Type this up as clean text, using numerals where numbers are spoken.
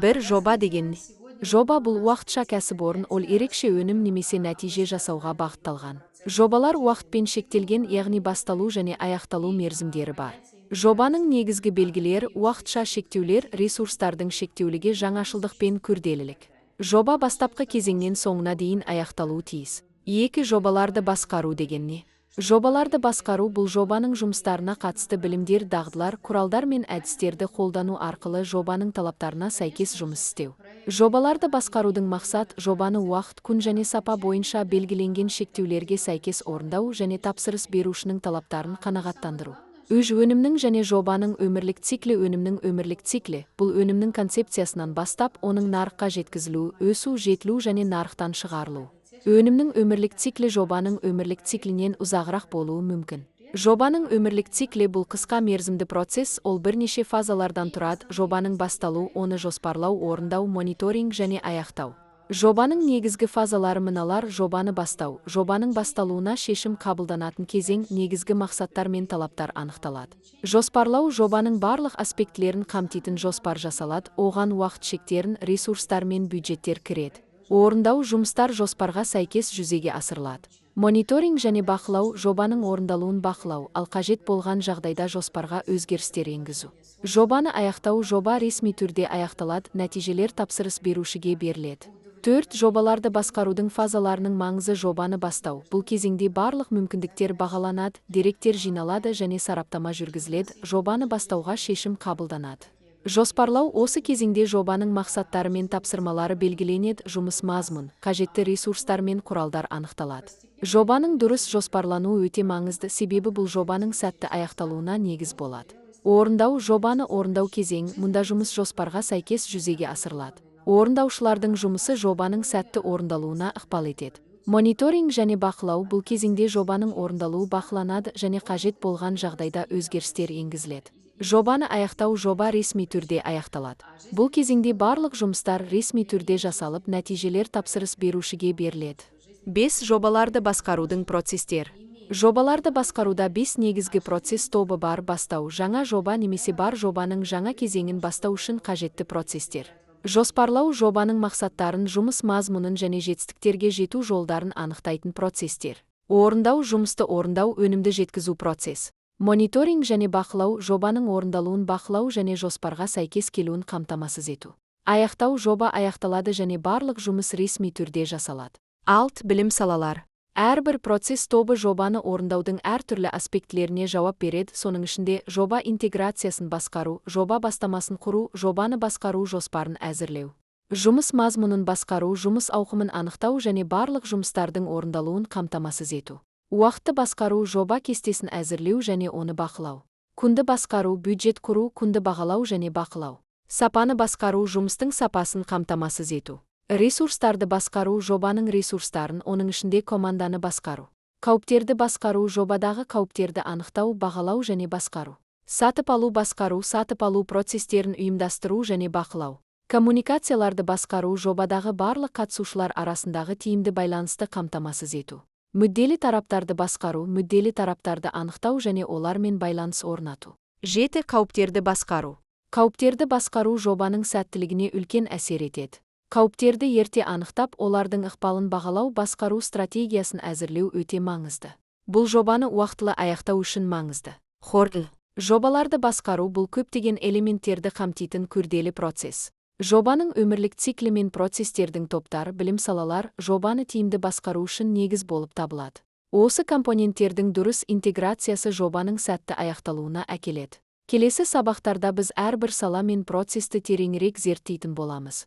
Бір жоба деген не? Жоба – бұл уақытша кәсіпорын, ол ерекше өнім немесе нәтиже жасауға бағытталған. Жобалар уақытпен шектелген, яғни басталу және аяқталу мерзімдері бар. Жобаның негізгі белгілері: уақытша шектеулер, ресурстардың шектеулігі, жаңашылдық пен күрделілік. Жоба бастапқы кезеңнен соңына дейін аяқталуы тиіс. Екі, жобаларды басқару деген не? Жобаларды басқару – бұл жобаның жұмыстарына қатысты білімдер, дағдылар, құралдар мен әдістерді қолдану арқылы жобаның талаптарына сәйкес жұмыс істеу. Жобаларды басқарудың мақсат: жобаны уақыт, құн және сапа бойынша белгіленген шектеулерге сәйкес орындау және тапсырыс берушінің талаптарын қанағаттандыру. Үш, өнімнің және жобаның өмірлік циклі. Өнімнің өмірлік циклі – бұл өнімнің концепциясынан бастап, оның нарыққа жеткізілу, өсу, жетілу және нарықтан шығарылу. Өнімнің өмірлік циклі жобаның өмірлік циклінен ұзағырақ болуы мүмкін. Жобаның өмірлік циклі – бұл қысқа мерзімді процесс, ол бірнеше фазалардан тұрады: жобаның басталу, оны жоспарлау, орындау, мониторинг және аяқтау. Жобаның негізгі фазалары мыналар: Жобаны бастау – жобаның басталуына шешім қабылданатын кезең, негізгі мақсаттар мен талаптар анықталады. Жоспарлау – жобаның барлық аспектілерін қамтитын жоспар жасалады, оған уақыт шектерін, ресурстар мен бюджеттер кіреді. Орындау – жұмыстар жоспарға сәйкес жүзеге асырылады. Мониторинг және бақылау – жобаның орындалуын бақылау, ал қажет болған жағдайда жоспарға өзгерістер енгізу. Жобаны аяқтау – жоба ресми түрде аяқталады, нәтижелер тапсырыс берушіге беріледі. Төрт, жобаларды басқарудың фазаларының маңызы. Жобаны бастау: бұл кезеңде барлық мүмкіндіктер бағаланады, деректер жиналады және сараптама жүргізіледі, жобаны бастауға шешім қабылданады. Жоспарлау: осы кезеңде жобаның мақсаттары мен тапсырмалары белгіленеді, жұмыс мазмұн, қажетті ресурстар мен құралдар анықталады. Жобаның дұрыс жоспарлануы өте маңызды, себебі бұл жобаның сәтті аяқталуына негіз болады. Орындау: жобаны орындау кезең, мұнда жұмыс жоспарға сәйкес жүзеге асырылады. Орындаушылардың жұмысы жобаның сәтті орындалуына ықпал етеді. Мониторинг және бақылау: бұл кезеңде жобаның орындалуы бақыланады және қажет болған жағдайда өзгерістер енгізіледі. Жобаны аяқтау: жоба ресми түрде аяқталады. Бұл кезеңде барлық жұмыстар ресми түрде жасалып, нәтижелер тапсырыс берушіге беріледі. Бес, жобаларды басқарудың процестер. Жобаларды басқаруда бес негізгі процесс тобы бар. Бастау – жаңа жоба немесе бар жобаның жаңа кезеңін бастау үшін қажетті процестер. Жоспарлау – жобаның мақсаттарын, жұмыс мазмұнын және жетістіктерге жету жолдарын анықтайтын процестер. Орындау – жұмысты орындау, өнімді жеткізу процесс. Мониторинг және бақылау – жобаның орындалуын бақылау және жоспарға сәйкес келуін қамтамасыз ету. Аяқтау – жоба аяқталады және барлық жұмыс ресми түрде жасалады. Алты, білім салалар. Әрбір процесс тобы жобаны орындаудың әртүрлі аспектілеріне жауап береді, соның ішінде жоба интеграциясын басқару, жоба бастамасын құру, жобаны басқару жоспарын әзірлеу. Жұмыс мазмұнын басқару, жұмыс ауқымын анықтау және барлық жұмыстардың орындалуын қамтамасыз ету. Уақытты басқару, жоба кестесін әзірлеу және оны бақылау. Құнды басқару, бюджет құру, құнды бағалау және бақылау. Сапаны басқару, жұмыстың сапасын қамтамасыз ету. Ресурстарды басқару, жобаның ресурстарын, оның ішінде команданы басқару. Қауіптерді басқару, жобадағы қауіптерді анықтау, бағалау және басқару. Сатып алу басқару, сатып алу процестерін ұйымдастыру және бақылау. Коммуникацияларды басқару, жобадағы барлық қатысушылар арасындағы тиімді байланысты қамтамасыз ету. Мүдделі тараптарды басқару, мүдделі тараптарды анықтау және олармен байланыс орнату. Жеті, қауіптерді басқару. Қауіптерді басқару жобаның сәттілігіне үлкен әсер етеді. Қауіптерді ерте анықтап, олардың ықпалын бағалау, басқару стратегиясын әзірлеу өте маңызды. Бұл жобаны уақытылы аяқтау үшін маңызды. Қорытынды. Жобаларды басқару – бұл көптеген элементтерді қамтитын күрделі процесс. Жобаның өмірлік циклі мен процестердің топтары, білім салалар жобаны тиімді басқару үшін негіз болып табылады. Осы компоненттердің дұрыс интеграциясы жобаның сәтті аяқталуына әкеледі. Келесі сабақтарда біз әрбір сала мен процесті тереңірек зерттейтін боламыз.